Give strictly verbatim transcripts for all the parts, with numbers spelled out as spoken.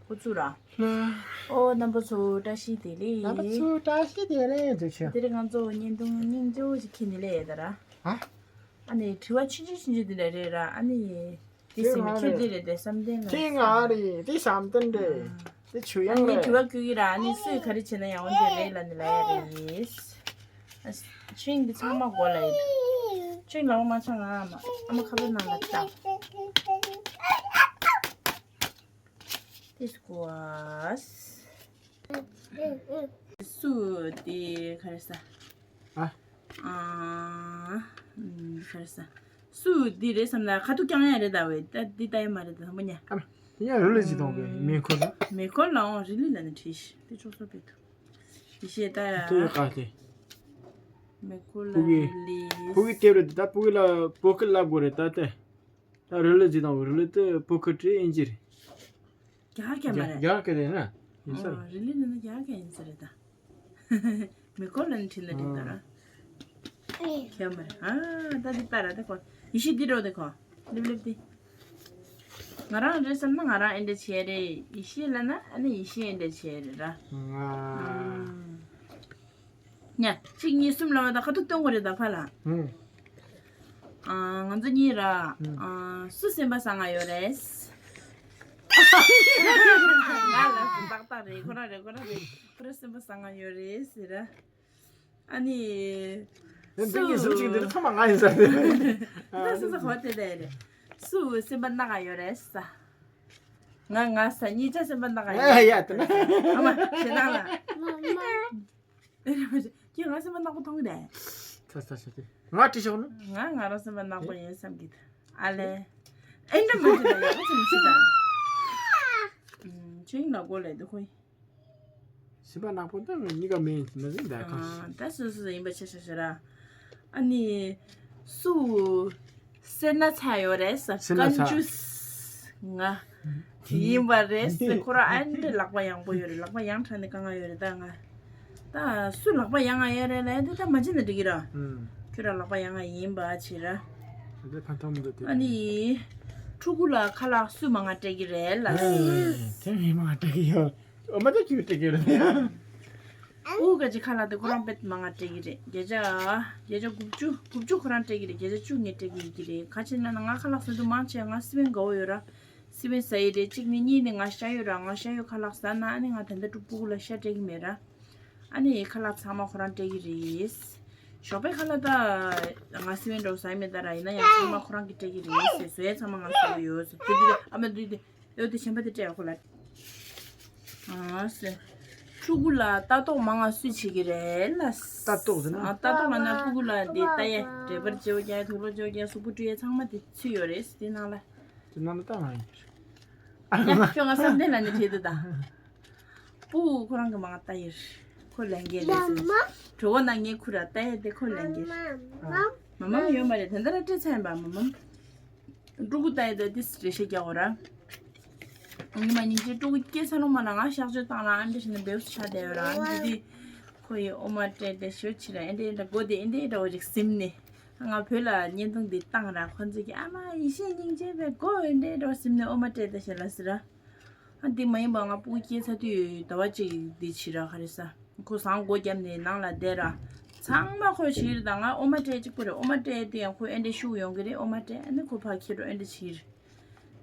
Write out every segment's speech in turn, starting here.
ཁོ་ཚུར་ར། ལ། ཨོ་རྣམ་པ་ཚོ་བཀྲ་ཤིས་བདེ་ལེགས། རྣམ་པ་ཚོ་བཀྲ་ཤིས་བདེ་ལེགས་ཟེར་ཆོག་འདིར་ང་ཚོ་བརྙན་ཐུང་སྙིང་རྗེ་པོ་ཞིག་འཁྱེར་ནས་སླེབས་ཡོད་ད་ར། ཨ། ཨ་ནི་དྲི་བ་ཆུང་ཆུང་ཆུང་ཆུང་འདི་འདྲ་རེད་ར། ཨ་ནི་དེ་ཁྱེད་སེམས་ང་ཁྱོད་རེད། འདི་རེད་དེ་བསམ་གཏན་ལ། ཁྱེད་ང་རེད། དེ་བསམ་གཏན་རེད། ཨ། དེ་ཆུ་ཨ་ཡང་ནི་རེད། དྲི་བ་བཀོད་ཀྱི་ར། ཨ་ནི་སུས་ག་རེ་བྱས་ན་ཡག་པོ་འདོད་རེད་ལབ་ནི་ལབ་ཡ་རེད། ཨ། ཆིང་འདི་ཚང་མ་མགོ་ལ་ཡོད། ཆིང་ལ་འོ་མ་ཆང་ང་ཨ་མ་ཨ་མ་ཁ་པར་ནང་ལ་བལྟ། དེ་སྐོར། སུ་དེ་ག་རེ་ཟ། ཨ། ཨ། ཨམ། ག་རེ་ཟ། སུ་དེ་རེད་བསམ་ན་ཁ་ཐུག་རྐྱང་ཡ་རེད་ད་བས། ད་འདི་ལྟ་ཡ་མ་རེད་ད་དང་པོ་ཉ། ཨ། དེ་ཡང་རི་ལི་ཟིག་དང་བས་མེ་འཁོར་ལ། མེ་འཁོར་ལའང་རི་ལི་ལ་ནི་བྲིས་ཤི་དེ་ཆོག་སོ་བས་ཐུ། ཡི་ཤེས་ད་ཡ། དེ་ཡི་ཀ་དེ། མེ་འཁོར་ལ་ཕུ་གི། རི་ལི། ཕུ་གི་དེ་རེད་ད། ཕུ་གི་ལ་བོད་སྐད་བསླབ་དགོས་རེད་ད་དེ། ད་རི་ལི་ཟིག་དང་བས་རི་ལི་དེ་བོད་སྐད་བྲིས་ཨིན་ཇི་རེད། རྒྱ་སྐད་མ་རེད། རྒྱ་སྐད་དེ་ན་ཡིན་ས་རེད། ཨོ། རི་ལི་ནི་ན་རྒྱ་སྐད་ཡིན་ས་རེད་ད། མེ་འཁོར་ལ་ནི་ཁྲིད་ན་འགྲིག་ད་ར། ཨོ། ཁྱད་མ་རེད། ཨ། ད་འདི་ལྟ་ར་ད་ཁོ། ཡི་ཤེས་འདི་འགྲོ་དེ་ཁོ། ལེབ་ལེབ་དེ། ང་རང་རེད་བསམ་ན་ང་རང་ཨེ་འདྲ་བྱས་རེད། ཡི་ཤེས་ལ་ན་ཨ་ནི་ཡི་ཤེས་ཨེ་འདྲ་བྱས་རེད་ར། ང་། ཨ། ཉ། གཅིག་གཉིས་གསུམ་ལ་བ་དང་ཁ་ཐུག་སྟོན་དགོས་རེད་ད་ཕ་ལ། ཨུ། ཨ། ང་ཚོ་གཉིས་ར། ཨུ། ཨ། སུ་སེམས་པ་བཟང་ང་ཡོད་རེད། ང་ལ་སུ་ཏག་ཏག་རེད། ཁོ་རང་རེད། ཁོ་རང་རེད། ཁོ་རང་སེམས་པ་བཟང་ང་ཡོད་རེད་ཟེར་ར། ཨ་ནི། ཨེ། འདི་གཉིས་སུ་གཅིག་འདིར་ཚང་མ་ང་ཡིན་ས་རེད། ད་སུ་ས་གོ་དེ་དེ་རེད། སུ་སེམས་པ་ན་ག་ཡོད་རེད་ས། ང་ང་ས་གཉིས་ཆ་སེམས་པ་ན་ག་ཡོད་རེད། ཨ་ཡ་དེ་ན། ཨ་མ་ཞེ་ན་ལ། ཁྱོད་ང་སེམས་པ་ནག་པོ་མཐོང་གི་རེད། ཚ་ཚ་ཚ་དེ། ང་དྲི་ཤོག་ནི། ང་ང་རང་སེམས་པ་ནག་པོ་ཡིན་བསམ་གི་ད། ཨ་ལེ། ཨེ་འདྲ་མ་བྱེད་ད་ཡག་པོ་ཚིམ་ཤི་ད། ཨུམ། ཆིང་ལ་མགོ་ལས་དུ་ཁོ་ཡིན། སེམས་པ་ནག་པོ་ད་ང་གཉིས་ཀ་མེད་ཡིན་ན་ཟིན་ད་ཁ་ཤས། ཨ། ད་སོ་སོ་ཡིན་པ་ཆ་ཤ་ཤ་ར། ཨ་ནི། སུ། སེར་སྣ་ཚ་ཡོད་རེད་ས། སེར་སྣ་ཚ། ཀན་ཇུས། ང་། དེ་ཡིན་པ་རེད་ཟེར། ཁོ་རང་ཨ་འདྲ་ལག་པ་ཡང་པོ་ཡོད་རེད། ལག་པ་ཡང་དྲགས་ནས་དཀའ་ངལ་ཡོད་རེད་ད་ང་། ད་སུ་ལག་པ་ཡང་ང་ཡོད་རེད་ལབ་དེ་ད་མ་བྱེད་ན་འགྲིག་གི་ར། ཁྱོད་རང་ལག་པ་ཡང་ང་ཡིན་པ་བྱེད་ར། དེ་ཕན་ཐོགས་མི་འདུག་དེ། ཨ་ནི། ཕྲུ་གུ་ལ་ཁ་ལག་སུས་མང་ང་སྤྲད་ཀྱི་རེད་ལ། དེ་མི་མང་ང་སྤྲད་ཀྱི་ཡོད། ཨོ་མ་ད་ཁྱོད་སྤྲད་ཀྱི་རེད། ཨུ་ག་ཅི་ཁ་ལག་དེ་ཁོ་རང་དཔེ་མང་ང་སྤྲད་ཀྱི་རེད། བརྒྱ་ཆ། བརྒྱ་ཆ་དགུ་བཅུ། དགུ་བཅུ་ཁོ་རང་སྤྲད་ཀྱི་རེད། བརྒྱ་ཆ་བཅུ་ངས་སྤྲད་ཀྱི་ཡོད་ཀྱི་རེད། ག་ཅི་ན་ན་ང་ཁ་ལག་ཟ་དུས་མང་ཆེ་ང་སི་པན་དགའ་བོ་ཡོད་ར། སི་པན་ཟ་ཡི་རེད། གཅིག་ནི་གཉིས་ནི་ང་ཤ་ཡོད་ར། ང་ཤ་ཡོད་ཁ་ལག་ཟ་ན་ཨ་ནི་ང་ད་ལྟ་ཕྲུ་གུ་ལ་ཤ་སྤྲད་ཀྱི་མེད་ར། ཨ་ནི་ཁ་ལག་ཚང་མ་ཁོ་རང་སྤྲད་ཀྱི་རེད། ཞོགས་པའི་ཁ་ལག་ད་ང་སི་པན་འགྲོ་ཟ་ཡི་མེད་ད་ར། ཡིན་ན་ཡང་ཚང་མ་ཁོ་རང་གིས་སྤྲད་ཀྱི་རེད་ཟེར། བཟོ་ཡ་ཚང་མ་ང་བཟོ་གི་ཡོད་ཟེར། དེ་དེ་ཨ་མ་དེ་དེ། ཨོ་དེ་གཞན་པ་དེ་སྤྲད་ཡག་པོ་ལ། ཨ་སེ། ཕྲུ་གུ་ལ་ལྟ་རྟོག་མང་ང་སུས་བྱེད་ཀྱི་རེད་ལ། ལྟ་རྟོག་ཟེར་ན། ཨ། ལྟ་རྟོག་ལ་ན་ཕྲུ་གུ་ལ་དེ་ལྟ་ཡས་འབྲས་བར་བྱེའུ་རྒྱག་དུག་ལོག་བྱེའུ་རྒྱག་གཟུགས་པོ་བཀྲུ་ཡས་ཚང་མ་དེ་ཚུད་ཡོད་རེད་དེ་ནང་ལ། དེ་ནང་ལ་ལྟ་ང་ཡིན། ཡ་ཁྱོད་ང་བསམ་གཏན་ལ་ནི་བྲིས་འདུག་ད། ཕྲུ་གུ་ཁོ་རང་གི་མང་ང་ལྟ་ཡས། ཁོ་ལས་འགན་རེད་ཟེར། གྲོད་ཁོག་ནང་ངའི་ཁུ་ར་ལྟ་ཡས་དེ་ཁོ་ལས་འགན་རེད། མ་མ་ཡོད་མ་རེད་དེ་འདྲ་སྤྲད་ཚར་ཡིན་པ་མ་མ། ཕྲུ་གུ་ལྟ་ཡི་ད་ཏིས་རེ་ཤེས་རྒྱག་འོ་ར། ཉི་མ་ཉིན་གཅིག་ཕྲུ་གུ་སྐྱེས་ཚར་ལོང་མ་ན་ང་གཤག་བཅོས་བཏང་ལ་ཨ་འདྲ་བྱས་ན་བེའུ་ཆགས་བསྡད་ཡོད་ར། ཨ་འདི་དེ་ཁོ་ཡི་ཨོ་མ་སྤྲད་དེ་ཞོ་ཆི་ར་ཨེ་འདྲ་ཨེ་འདྲ་མགོ་དེ་ཨེ་འདྲ་ཨེ་འདྲ་བ་ཅིག་ཟིམ་ནས་ང་བོད་ལ་བརྙན་ཐུང་འདི་བཏང་ར། ཁོ་ཚོ་གི་ཨ་མ་ཡེ་ཤེས་སྙིང་རྗེ་བའི་མགོ་ཨེ་འདྲ་ཨེ་འདྲ་བ་ཟིམ་ནས་ཨོ་མ་སྤྲད་དེ་ཞེས་ལ་ཟེར་ར། ཨ་འདི་མ་ཡིན་པ་ང་ཕྲུ་གུ་སྐྱེས་ཚར་དུས་ཟླ་བ་གཅིག་འདི་ཕྱི་ར་ག་རེ་ཟ། ཁོ་སང་སྒོ་བརྒྱབ་ནས་ནང་ལ་བསྡད་ར། ཚང་མ་ཁོས་བྱེད་ཀྱི་རེད་ད། ང་ཨོ་མ་སྤྲད་གཅིག་པོ་རེད། ཨོ་མ་སྤྲད་དེ་ཡང་ཁོས་ཨེ་འདྲས་ཤུགས་ཡོང་གི་རེད། ཨོ་མ་སྤྲད་ཨ་ནི་ཁོ་ཕར་ཁྱེར་འགྲོ་ཨེ་འདྲས་བྱེད་ཀྱི་རེད།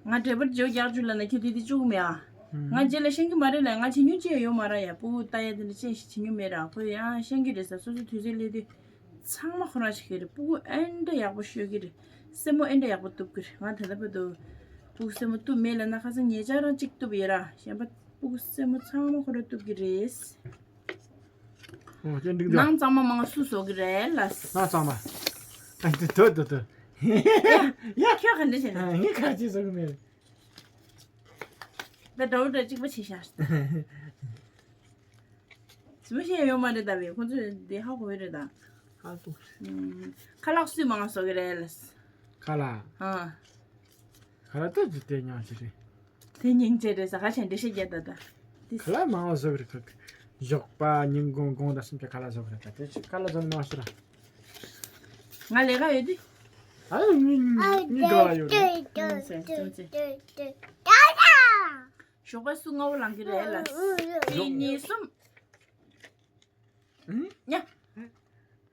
ང་འབྲས་བུ་བྱེའུ་རྒྱག་བཅུག་ལབ་ན་ཁྱོད་དེ་དེ་བཅུག་མེད་ཨ། ང་རྗེས་ལ་ཤེས་ཀྱི་མ་རེད་ལ། ང་བྱེད་མྱོང་ཅི་ཡང་ཡོད་མ་རེད་ཡ། ཕྲུ་གུ་ལྟ་ཡ་དེ་འདྲ་ཅི་ཞིག་བྱེད་མྱོང་མེད་ར། ཁོས་ཡང་ཤེས་ཀྱི་རེད་ས། སོ་སོ་དུས་ཚོད་སླེབས་དུས། ཚང་མ་ཁོ་རང་བྱེད་ཀྱི་རེད། ཕྲུ་གུ་ཨེ་འདྲ་ཡག་པོ་ཤོད་ཀྱི་རེད། སེན་མོ་ཨེ་འདྲ་ཡག་པོ་གཏུབ་ཀྱི་རེད། ང་ད་ལྟ་བར་དུ་ཕྲུ་གུ་སེན་མོ་གཏུབ་མེད་ལབ་ན་ཁ་སང་ཉེ་ཆར་རང་གཅིག་གཏུབ་ཡོད་ར། གཞན་པ་ཕྲུ་གུ་སེན་མོ་ཚང་མ་ཁོ་རང་གཏུབ་ཀྱི་རེད། ཨོ་ཅན་འགྲིག་འདུག་ནང་གཙང་མ་མང་སུ་བཟོ་གི་རེད་ལ། ནང་གཙང་མ། ཨ་དེ་དོ་དོ་དོ། ཡ་ཁྱོད་ག་འདྲ་བྱས་ན། ངས་ག་ཅི་བཟོ་གི་མེད། ད་འདྲ་བོ་འདྲ་གཅིག་པ་བྱས་ཤག་ཟི་མ་ཤེས་ཡོད་མ་རེད་ད་བས། ཁོ་ཚོས་འདི་ཧ་གོ་བའི་རེད་ད། ཧ་གོ། ཨུམ། ཁ་ལག་སུས་མང་བཟོ་གི་རེད་ལ། ཁ་ལག་ཨ། ཁ་ལག་ད་ཅི་དེ་ཉག་ཅི་རེད། དེ་སྙིང་རྗེ་རེད་ས་ཁ་ཆེན་འདྲི་ཤེས་རྒྱ་ད་ད། ཁ་ལག་མང་བ་བཟོ་གི་རེད་ཁ། ཞོགས་པ་ཉིན་གུང་དགོང་དག་གསུམ་གྱི་ཁ་ལག་བཟོ་གི་རེད་ད། དེ་ཅི་ཁ་ལག་བཟོ་ནི་མང་ཤི་ར། ང་ལས་ཀ་ཡོད་དེ། ཨ་ནི་ནི་འགྲོ་ཡོད་རེད། ཨུམ་ཟེར་ཙམ་ཙེ། ཞོགས་པ་སུ་སྔ་པོ་ལངས་ཀྱི་རེད་ལ། གཅིག་གཉིས་གསུམ། ཨུམ། ཉ།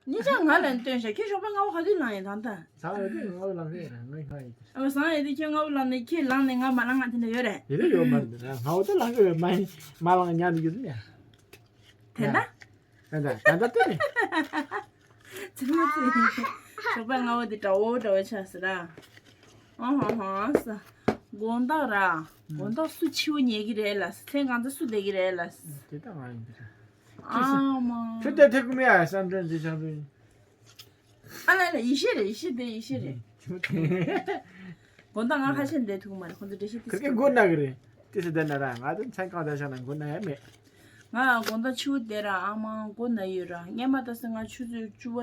གཉིས་ཆ་ང་ལ་སྟོན་ཤག་ཁྱེད་ཞོགས་པ་སྔ་པོ་ག་དུས་ལངས་ཡིན་ད་ལྟ། ཚ་བ་དུས་སྔ་པོ་ལངས་ཀྱི་རེད། ང་ཁ་ཡིན། ཨ་བཟང་ཡིན་དུས་ཁྱེད་སྔ་པོ་ལངས་ནས་ཁྱེད་ལངས་ནས་ང་མ་ལངས་ང་དེ་འདྲ་ཡོད་རེད། དེ་འདྲ་ཡོད་མ་རེད། སྔ་པོ་ད་ལངས་ཀྱི་ཡོད་མ་ཡིན། མ་ལངས་ཉག་འདུག་རྒྱུ་དེ་ནས། དེ་ལྟ། ད་ད་ད་ལྟ་དེ་རེད། ཚིག་མ་ཚིག་ཞོགས་པ་སྔ་པོ་དེ་དགྲ་བོ་འདྲ་བོ་ཆགས་ཟེར་ར། ཨ་ཧ་ཧ་ས། དགོང་དག་ར། དགོང་དག་སུ་འཕྱི་བོ་ཉལ་གི་རེད་ལ། མཚན་གང་ཚ་སུ་བསྡད་ཀྱི་རེད་ལ། དེ་ལྟ་ང་ཡིན་དེ་རེད། ཨ་མ། ཁྱོད་དེ་ཐེག་མི་ཡ་བསམ་དོན་དེ་བྱང་དོན། ཨ་ལ་ལ་ཡེ་ཤེས་རེད། ཡེ་ཤེས་དེ་ཡེ་ཤེས་རེད། དགོང་དག་ང་ཁ་ཤས་བསྡད་ཐུབ་མ་རེད། ཁོང་ཚོ་འགྲེལ་བཤད་ཏིས་ཁིར་ཀའི་མགོ་ན་གི་རེད། ཏིས་བསྡད་ན་ར་ང་ཚོ་མཚན་གང་བསྡད་ཤག་ན་མགོ་ན་ཡ་མེད། ང་དགོང་དག་ཕྱི་པོ་བསྡད་ར་ཨ་མ་མགོ་ན་ཡོད་ར། སྔན་མ་ད་སེ་ང་ཆུ་ཚོད་བཅུ་པ་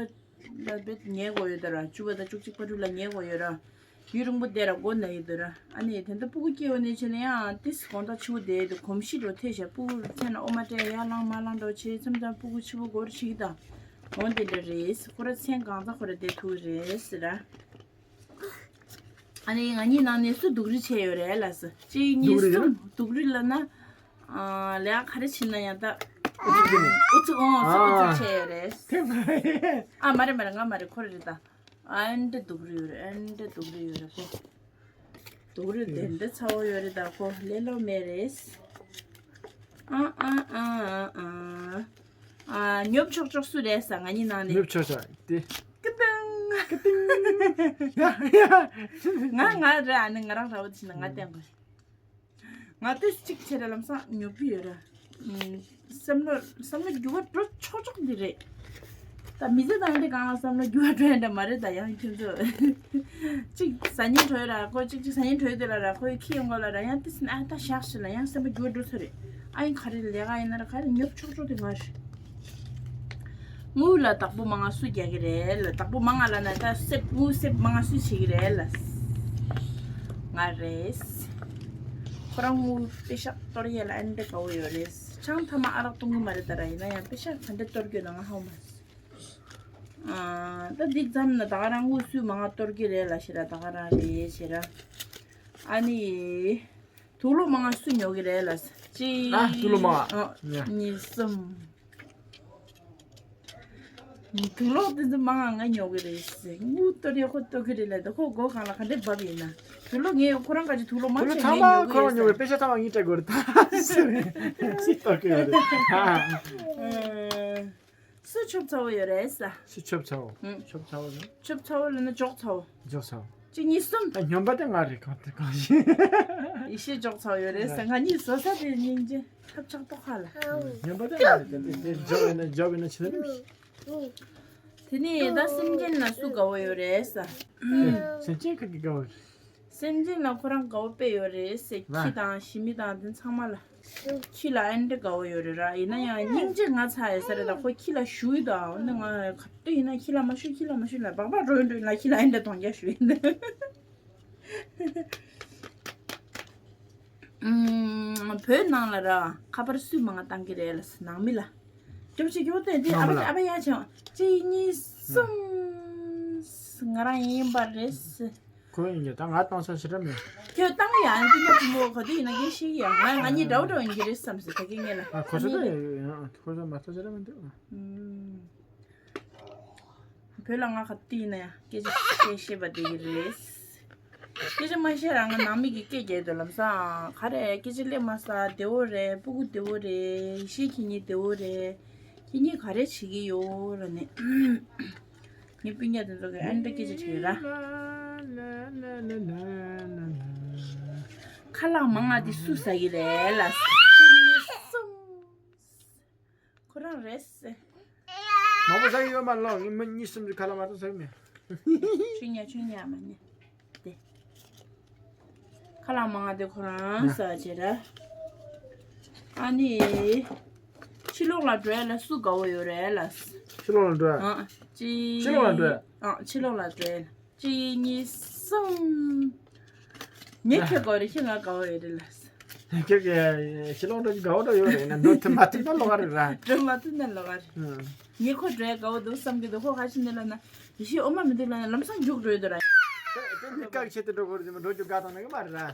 ལ་བེད་ཉལ་དགོས་ཡོད་ད་ར། བཅུ་པ་དང་བཅུ་གཅིག་པ་དྲུག་ལ་ཉལ་དགོས་ཡོད་ར། ཡུན་རིང་པོ་བསྡད་ར་མགོ་ན་ཡོད་ད་ར། ཨ་ནི་དེ་འདྲ་སྤུ་གུ་སྐྱེ་བ་ནས་བྱས་ན་ཡང་ཏིས་དགོང་དག་ཕྱི་པོ་བསྡད་དུ་གོམས་གཤིས་འགྲོ་ཐེ་ཤ་སྤུ་གུ་མཚན་ལ་ཨོ་མ་སྤྲད་ཡར་ལངས་མར་ལངས་འགྲོ་བྱེད་མཚམས་མཚམས་སྤུ་གུ་ཕྱི་པོ་སྒོར་ཞིག་དང་། འོ་དེ་འདྲ་རེད། ཁོ་ར་མཚན་གང་ཚ་ཁོ་ར་བསྡད་ཐུབ་རེད་ཟེར་ར། ཨ་ནི་ང་གཉིས་ནང་ནས་སུ་སྡུག་རུས་བྱས་ཡོད་རེད་ལ་ཟེར། གཅིག་གཉིས་སྡུག་རུས་གསུམ། སྡུག་རུས་ལབ་ན། ཨ་ལས་ཀ་ག་རེ་བྱེད་ན་ཡང་ད། ཨུ་ཚུགས་ཀྱི་ནི། ཨུ་ཚུགས་ཨོ་སུ་ཨུ་ཨ་ཚུགས་བྱས་ཡོད་རེད། དེ་མ་རེད། ཨ་མ་རེད་མ་རེད། ང་མ་རེད། ཁོ་རེ་རེད་ད། ཨ་འདྲ་སྡུག་རུས་ཡོད་རེད། ཨ་འདྲ་སྡུག་རུས་ཡོད་རེད་ཁོ། སྡུག་རུས་དེ་འདྲ་ཚ་བོ་ཡོད་རེད་ད་ཁོ། ལེ་ལོ་མེད་རེད། ཨ་ཨ་ཨ་ཨ་ཨ། ཨ་ཉོབ་ཆོག་ཆོག་སུ་རེད་ས་ང་གཉིས་ནང་ནས། ཉོབ་ཆོག་ཆོག་དེ། ཀི་ཏིང་། ཀི་ཏིང་། ཡ་ཡ། ང་ང་རེད། ཨ་ནི་ང་རང་ར་བ་དེ་ཤི་ན་ང་བསྟན་དགོས། ང་ཏོག་ཙམ་ཅིག་བྱས་ར་ལམ་སང་ཉོབ་ཀྱི་ཡོད་ར། ཨུམ། བསམ་བློ་བསམ་བློ་འགྱུར་བ་འགྲོ་ཆོག་ཆོག་འདི་རེད། ད་མི་ཚེ་དང་འདི་གང་ལ་བསམ་བློ་འགྱུར་བ་འགྲོ་ཡ་འདྲ་མ་རེད། ད་ཡང་ཁྱོད་ཚོ་གཅིག་ཟ་སྙིང་བྲོ་ཡོད་ར་ཁོ། གཅིག་གཅིག་ཟ་སྙིང་བྲོ་ཡོད་དུས་ལ་ར་ཁོའི་ཁྱི་ཡོང་གོ་ལ་ར་ཡང་ཏིས་ན་ཨ་ད་བཞག་ཞིག་ལ་ཡང་སེམས་པ་འགྱུར་བ་འགྲོ་ས་རེད། ཨ་ཡིན་ག་རེ་ལས་ཀ་ཡིན་ན་ར་ག་རེ་ཉོབ་ཆོག་ཆོག་དེ་མ་རེད། དངུལ་ལ་བདག་པོ་མང་ང་སུ་རྒྱག་གི་རེད་ལ། བདག་པོ་མང་ང་ལ་ན་ད་སེབ་དངུལ་སེབ་མང་ང་སུ་བྱེད་ཀྱི་རེད་ལ། ང་རེད། ཁོ་རང་དངུལ་པེ་ཤག་གཏོར་ཡས་ལ་ཨ་འདྲ་དགའ་བོ་ཡོད་རེད། ཆང་ཐ་མ་ཨ་རག་བཏུང་གི་མ་རེད་ད་ར། ཡིན་ན་ཡང་པེ་ཤག་ག་འདྲ་གཏོར་གྱི་ཡོད་ན་ང་ཧ་གོ་མ་སོང་། ཨ་ད་འདི་ཙམ་ན་ད་ག་རང་དངུལ་སུས་མང་ང་གཏོར་གྱི་རེད་ལ་ཞེ་ར། ད་ག་རང་རེད་ཞེ་ར། ཨ་ནི། དུག་ལོག་མང་ང་སུ་ཉོ་གི་རེད་ལ། གཅིག་ཨ་དུག་ལོག་མང་ང་། ཨ་ཡ། གཉིས་གསུམ། དུག་ལོག་དེ་ཚོ་མང་ང་ང་ཉོ་གི་རེད་ཟེར། དངུལ་གཏོར་ཡ་ཁོ་གཏོར་གི་རེད་ལ། ད་ཁོ་སྒོ་གང་ལ་ག་འདྲས་བབས་ཡིན་ན། དུག་ལོག་ངས་ཁོ་རང་ག་ཅིག་དུག་ལོག་མང་དུག་ལོག་ཆེ་ཚང་ངས་མ་ཉོ་གི་ཁོ་རང་ཡོད་ཉོ་བའི་ཟེར། པེ་ཤ་ཚང་མ་ངས་སྤྲད་དགོས་རེད་ད་ཟེར། སུས་གཏོར་གི་ཡོད་རེད། ཨ། སུ་ཆོབ་ཚ་བོ་ཡོད་རེད་ས། སུ་ཆོབ་ཚ་བོ། ཨུ། ཆོབ་ཚ་བོ་ནི། ཆོབ་ཚ་བོ་ལ་ན་འཇོག་ཚ་བོ། འཇོག་ཚ་བོ། གཅིག་གཉིས་གསུམ། ད་སྨྱོན་པ་དེ་ང་རེད་གང་དེ་གང་ཞིག་ཡེ་ཤེས་འཇོག་ཚ་བོ་ཡོད་རེད་ས། ང་གཉིས་བཟོ་ས་དེ་སྙིང་རྗེ་ཐབས་ཆག་ཏོག་ཁ་ལ། སྨྱོན་པ་དེ་ང་རེད་དེ་དེ་འཇོག་ཡིན་ན་འཇོག་ཡིན་ན་ཆི་ལ་མི། དེ་ནས་ད་སེམས་ཅན་ལ་སུ་དགའ་བོ་ཡོད་རེད་ས། སེམས་ཅན་ག་གི་དགའ་བོ་རེད། སེམས་ཅན་ལ་ཁོ་རང་དགའ་བོ་དཔེ་ཡོད་རེད་ཟེར། ཁྱི་དང་ཞི་མི་དང་དེ་ཚང་མ་ལ། ཁྱི་ལ་ཨེ་འདྲ་དགའ་བོ་ཡོད་རེད་ར། ཡིན་ན་ཡང་སྙིང་རྗེ་ང་ཚ་ཡོད་ས་རེད་ད། ཁོ་ཁྱི་ལ་ཞུ་ཡི་ད། འོ་ན་ང་ག་དུས་ཡིན་ན་ཁྱི་ལ་མ་ཞུ་ཁྱི་ལ་མ་ཞུ་ལ་སྦག་སྦག་འགྲོ་ཡི་འགྲོ་ཡི་ལ་ཁྱི་ལ་ཨེ་འདྲ་གདོང་རྒྱག་ཞུ་ཡི་འདུག་ཨུམ། བོད་ནང་ལ་ར་ཁ་པར་སུས་མང་ང་བཏང་གི་རེད་ལ་ནང་མི་ལ། སྐྱོབ་ཆེ་སྐྱོབ་དེ་དེ་ཨ་ཕ་ཨ་ཕ་ཡ་ཆེ་བ་གཅིག་གཉིས་གསུམ། ང་རང་ཡིན་པ་རེད། ཁོ་ཡིན་གྱི་ད་ང་བཏང་ས་ཞེ་དྲག་མེད། ཁྱོད་བཏང་ཡང་སྤུན་ཀྱག་བུ་མོ་ག་དུས་ཡིན་ན་སྐད་ཤེས་ཀྱི་ཡ། ང་ང་གཉིས་འདྲ་བོ་འདྲ་བོ་ཡིན་གྱི་རེད་བསམ་ཟེར་ད་གིན་ངེད་ལ། ཨ་ཁོ་ཚོ་ད་ཁོ་ཚོ་མ་ཐོ་ཞེ་དྲག་མི་འདུག་བོད་ལ་ང་ག་དུས་ཡིན་ན་ཡང་སྐད་ཆ་སྐད་བཤད་པ་བསྡད་ཀྱི་རེད། སྐད་ཆ་མ་བཤད་རང་ང་ནང་མི་གི་སྐད་རྒྱག་འདུག་ལམ་སང་ག་རེ་སྐད་ཆ་སླེབས་མ་ས་བདེ་བོ་རེད། སྤུ་གུ་བདེ་བོ་རེད། ཡེ་ཤེས་ཁྱེད་གཉིས་བདེ་བོ་རེད། ཁྱེད་གཉིས་ག་རེ་བྱེད་ཀྱི་ཡོད་ར་ནས། ངའི་སྤུན་ཀྱག་དེ་ཚོ་གི་ཨ་འདྲ་སྐད་ཆ་དྲིས་ར། ཁ་ལག་མང་ང་དེ་སུ་ཟ་གི་རེད་ལ། གཅིག་གཉིས་གསུམ། ཁོ་རང་རེད་ཟེར། མང་པོ་ཟ་གི་ཡོད་མ་ལོ། ངས་མི་གཉིས་གསུམ་གྱི་ཁ་ལག་མ་གཏོགས་ཟ་གི་མེད། ཆུ་ཉ་ཆུ་ཉ་མ་ཉ། དེ། ཁ་ལག་མང་ང་དེ་ཁོ་རང་ཟ་བྱེད་ར། ཨ་ནི། ཕྱི་ལོགས་ལ་འགྲོ་ཡ་ལ་སུ་དགའ་བོ་ཡོད་རེད་ལ། ཕྱི་ལོགས་ལ་འགྲོ་ཡ། ཨ་ཅི། ཕྱི་ལོགས་ལ་འགྲོ་ཡ། ཨ་ཕྱི་ལོགས་ལ་འགྲོ་ཡ། གཅིག་གཉིས་གསུམ། ངས་ཁྱོད་དགའ་བོ་རེད། ཁྱོད་ང་དགའ་བོ་ཡོད་རེད་ལ། ཁྱོད་ཀྱི་ཕྱི་ལོགས་འགྲོ་རྒྱུ་དགའ་བོ་འདྲ་ཡོད་རེད་ན། འགྲོ་ཐུབ་མ་ཐུབ་ན་ལོགས་ཀ་རེད་ར། འགྲོ་མ་ཐུབ་ན་ལོགས་ཀ་རེད། ཨ། ངས་ཁོ་འགྲོ་ཡ་དགའ་བོ་འདུག་བསམ་གྱི་འདུག་ཁོ་ག་ཅི་ནས་ལབ་ན། ཡེ་ཤེས་འོ་མ་མི་འདུག་ལབ་ན་ལམ་སང་རྒྱུགས་འགྲོ་ཡི་འདུག་ར། དེ་དེ་མི་དཀའ་ཆེད་དུ་འགྲོ་དགོས་རེད། འགྲོ་རྒྱུ་དགའ་དང་ན་གི་མ་རེད་ར།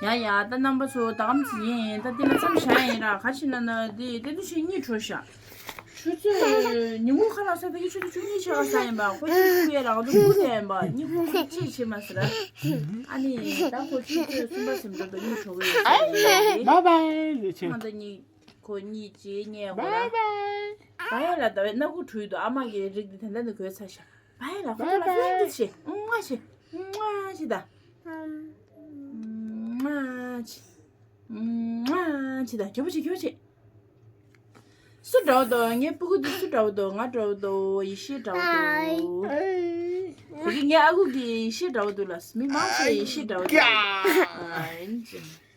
ཡ་ཡ། ད་རྣམ་པ་ཚོ་ད་གམ་ཚིག་ཡིན། ད་འདི་ལ་མཚམས་བཞག་ཡིན་ར། ག་ཕྱིན་ན་ན་འདི་དེ་དུས་ཆེན་གཉིད་བྲོ་ཤག་ཆུ་ཚོད་ཉིན་གུང་ཁ་ལག་ཟ་ད་གི་ཆུ་ཚོད་བཅུ་གཉིས་ཆ་ག་ཟ་ཡིན་པ། ཁོ་གཅིག་ཁུ་ཡ་ལག་འདུག་ཁུ་ལས་ཡིན་པ། གཉིད་ཁུག་ཅིག་བྱེད་མ་ཟེར། ཨ་ནི་ད་ཁོ་ཆུ་ཚོད་གསུམ་པ་ཟིན་འགྲོ་འདུག་གཉིད་བྲོ་གི་ཡོད་ས་རེད། བཱའི་བཱའི་ལེ་ཆེ། ང་ད་གཉིད་ཁོ་གཉིད་ཅིག་ཉལ་གོ་ལ། བཱའི་བཱའི། བཱའི་ལ་ད་བའི་སྣ་ཁུག་བྲུས་འདུག་ཨ་མ་གི་རིགས་འདི་ད་ལྟ་ནས་གོས་ཚར་ཤག་བཱའི་ལ། ཁོ་ཚོ་ལ་བཱའི་བཱའི། ཕན་འདི་ཆེ་ཨུང་ང་ཆེ་ཨུང་ང་ཆེ་ད། ང་ཆེ། ང་ཆེ་ད། གྱོ་པོ་ཆེ་གྱོ་པོ་ཆེ། སུ་འདྲ་བོ་འདུག་ངའི་སྤུ་གུ་འདི་སུ་འདྲ་བོ་འདུག་ང་འདྲ་བོ་འདུག་ཡེ་ཤེས་འདྲ་བོ་འདུག་ཧའི། དེ་གི་ངའི་ཨ་ཁུ་གི་ཡེ་ཤེས་འདྲ་བོ་འདུག་ལ། མི་མང་ཆེ་ཡེ་ཤེས་འདྲ་བོ་འདུག་ཨ་ཡིན་ཅིང་།